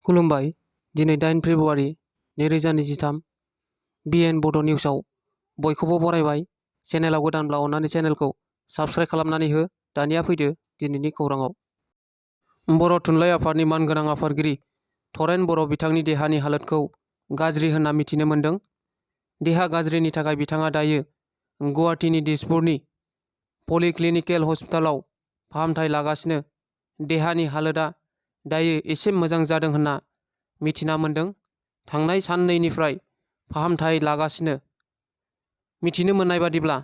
खुलुमबाय। दिनै 8 February 2023 BN बड' निउसआव बयखौबो बरायबाय। चेनेलाव गोदानब्ला अन्नानै चेनेलखौ साबस्क्राइब खालामनानै हो। दानिया फैदो दिनैनि खौराङाव। बर' थुनलाइ आफादनि मानगोनां आफादगिरि थरेन बर' बिथांनि देहानि हालोदखौ गाज्रि होनना मिथिनो मोन्दों। देहा गाज्रिनि थाखाय बिथाङा दायो गुवाहाटीनि दिसपुरनि पलिक्लिनिकेल हस्पिटालाव फाहामथाय लागासिनो। देहानि हालोदा दायो एसे मोजां जादों होनना मिथिना मोन्दों। थांनाय साननैनिफ्राय फाहामथाय लागासिनो। मिथिनो मोननाय बादिब्ला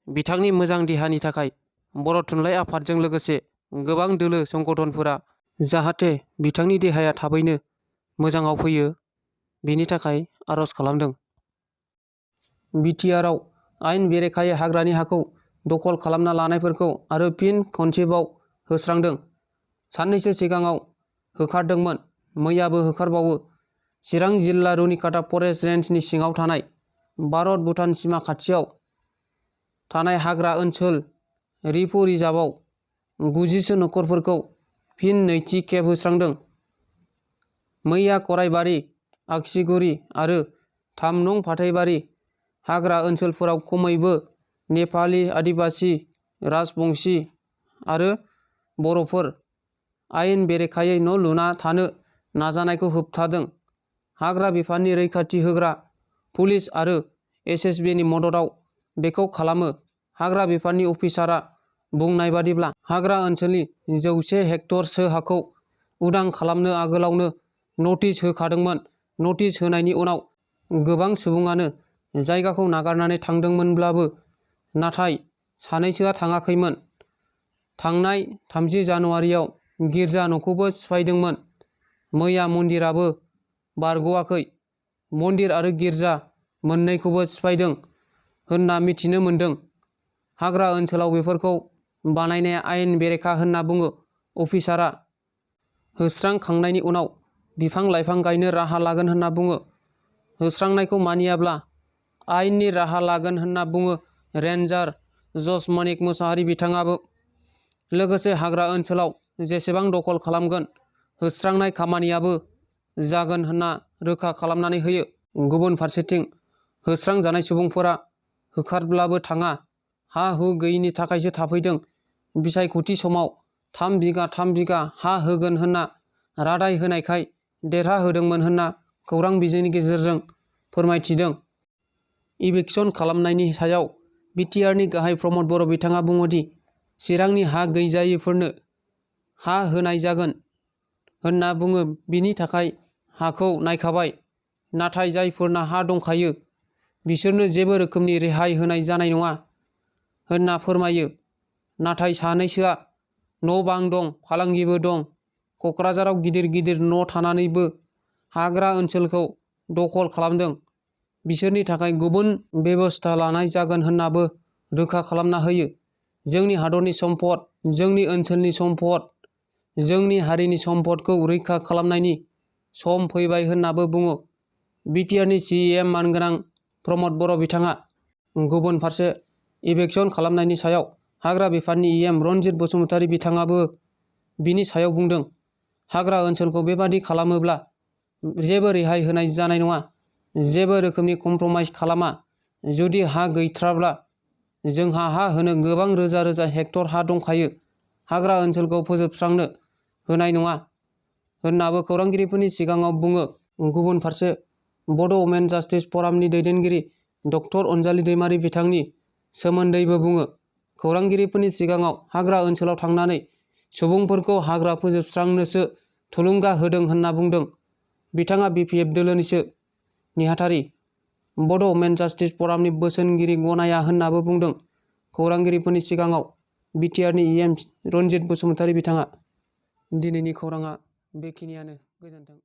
बिथांनि मोजां देहानि थाखाय बर' थुनलाइ आफादजों लोगोसे गोबां दोलो संगठनफोरा जाहाथे बिथांनि देहाया थाबैनो मोजाङाव फैयो बेनि थाखाय आर'ज खालामदों। बिटिआरआव आयेन बेरेखायै हाग्रानि हाखौ दखल खालामना लानायफोरखौ आरो फिन खनसेबाव होस्रांदों। साननैसो सिगाङाव होखारदोंमोन, मैयाबो होखारबावो। चिरां जिल्ला रुनिकाटा फरेस्ट रेन्जनि सिङाव थानाय भारत-भुटान सिमा खाथियाव थानाय हाग्रा ओनसोल रिफु रिजार्भआव 90सो नखरफोरखौ फिन नैथि खेब होस्रांदों। मैया कराइबारि, आगसिगुरि आरो 3 नं फाथैबारि हाग्रा ओनसोलफोराव खमैबो नेपालि, आदिबासि, राजबंशी आरो बर'फोर आयेन बेरेखायै न' लुना थानो नाजानायखौ होबथादों। हाग्रा बिफाननि रैखाथि होग्रा पुलिस आरो एसएसबिनि मददआव बेखौ खालामो। हाग्रा बिफाननि अफिसारआ बुंनाय बादिब्ला हाग्रा ओनसोलनि 100 हेक्टरसो हाखौ उदां खालामनो आगोलावनो नटिस होखादोंमोन। नटिस होनायनि उनाव गोबां सुबुङानो जायगाखौ नागारनानै थांदोंमोनब्लाबो नाथाय सानैसोआ थाङाखैमोन। थांनाय 30 जानुवारियाव गिर्जा न'खौबो सिफायदोंमोन। मैया मन्दिराबो बारग'वाखै। मन्दिर आरो गिर्जा मोननैखौबो सिफायदों होनना मिथिनो मोन्दों। हाग्रा ओनसोलाव बेफोरखौ बानायनाया आयेन बेरेखा होनना बुङो अफिसारआ। होस्रांखांनायनि उनाव बिफां-लाइफां गायनो राहा लागोन होनना बुङो। होस्रांनायखौ मानियाब्ला आयेननि राहा लागोन होनना बुङो रेन्जार जज मनिक मुसाहारि बिथाङाबो। लोगोसे हाग्रा ओनसोलाव जेसेबां दखल खालामगोन होस्रांनाय खामानियाबो जागोन होनना रोखा खालामनानै होयो। गुबुन फारसेथिं होस्रांजानाय सुबुंफोरा होखारब्लाबो थाङा। हा-हु गैयिनि थाखायसो थाफैदों। बिसायख'थि समाव 3 बिगा हा होगोन होनना रादाय होनायखाय देरहाहोदोंमोन होनना खौरां बिजोंनि गेजेरजों फोरमायथिदों। इभिक्सन खालामनायनि सायाव बिटिआरनि गाहाय प्रमद बर' बिथाङा बुङोदि चिरांनि हा गैजायिफोरनो हा होनाय जागोन होनना बुङो। बिनि थाखाय हाखौ नायखाबाय। नाथाय जायफोरना हा दंखायो बिसोरनो जेबो रोखोमनि रेहाय होनाय जानाय नङा होनना फोरमायो। नाथाय सानैसोआ न' बां दं, फालांगिबो दं। क'क्राझाराव गिदिर गिदिर न' थानानैबो हाग्रा ओनसोलखौ दखल खालामदों। बिसोरनि थाखाय गुबुन बेबस्था लानाय जागोन होननाबो रोखा खालामना होयो। जोंनि हादरनि सम्पद, जोंनि ओनसोलनि सम्पद, जोंनि हारिनि सम्पदखौ रैखा खालामनायनि सम फैबाय होननाबो बुङो बिटिआरनि सिएम मानगोनां प्रमद बर' बिथाङा। गुबुन फारसे इभिक्सन खालामनायनि सायाव हाग्रा बिफाननि इएम रनजित बसुमतारी बिथाङाबो बिनि सायाव बुंदों। हाग्रा ओनसोलखौ बेबादि खालामोब्ला जेबो रेहाय होनाय जानाय नङा। जेबो रोखोमनि कमप्रमाइज खालामा। जुदि हा गैथ्राब्ला जोंहा हा होनो गोबां रोजा रोजा हेक्टर हा दंखायो। हाग्रा ओनसोलखौ फोजोबस्रांनो होनाय नङा होननाबो खौरांगिरिफोरनि सिगाङाव बुङो। गुबुन फारसे बड' वुमेन जास्टिस फरामनि दैदेनगिरि डक्टर अनजालि दैमारि बिथांनि सोमोन्दैबो बुङो। खौरांगिरिफोरनि सिगाङाव हाग्रा ओनसोलाव थांनानै सुबुंफोरखौ हाग्रा फोजोबस्रांनोसो थुलुंगा होदों होनना बुंदों। बिथाङा बिपिएफ दोलोनिसो नेहाथारि। बड' वुमेन जास्टिस फरामनि बोसोनगिरि गनाया होननाबो बुंदों खौरांगिरिफोरनि सिगाङाव बिटिआरनि इएम रनजित बसुमतारी बिथाङा। दिनैनि खौराङा बेखिनियानो। गोजोन्थों।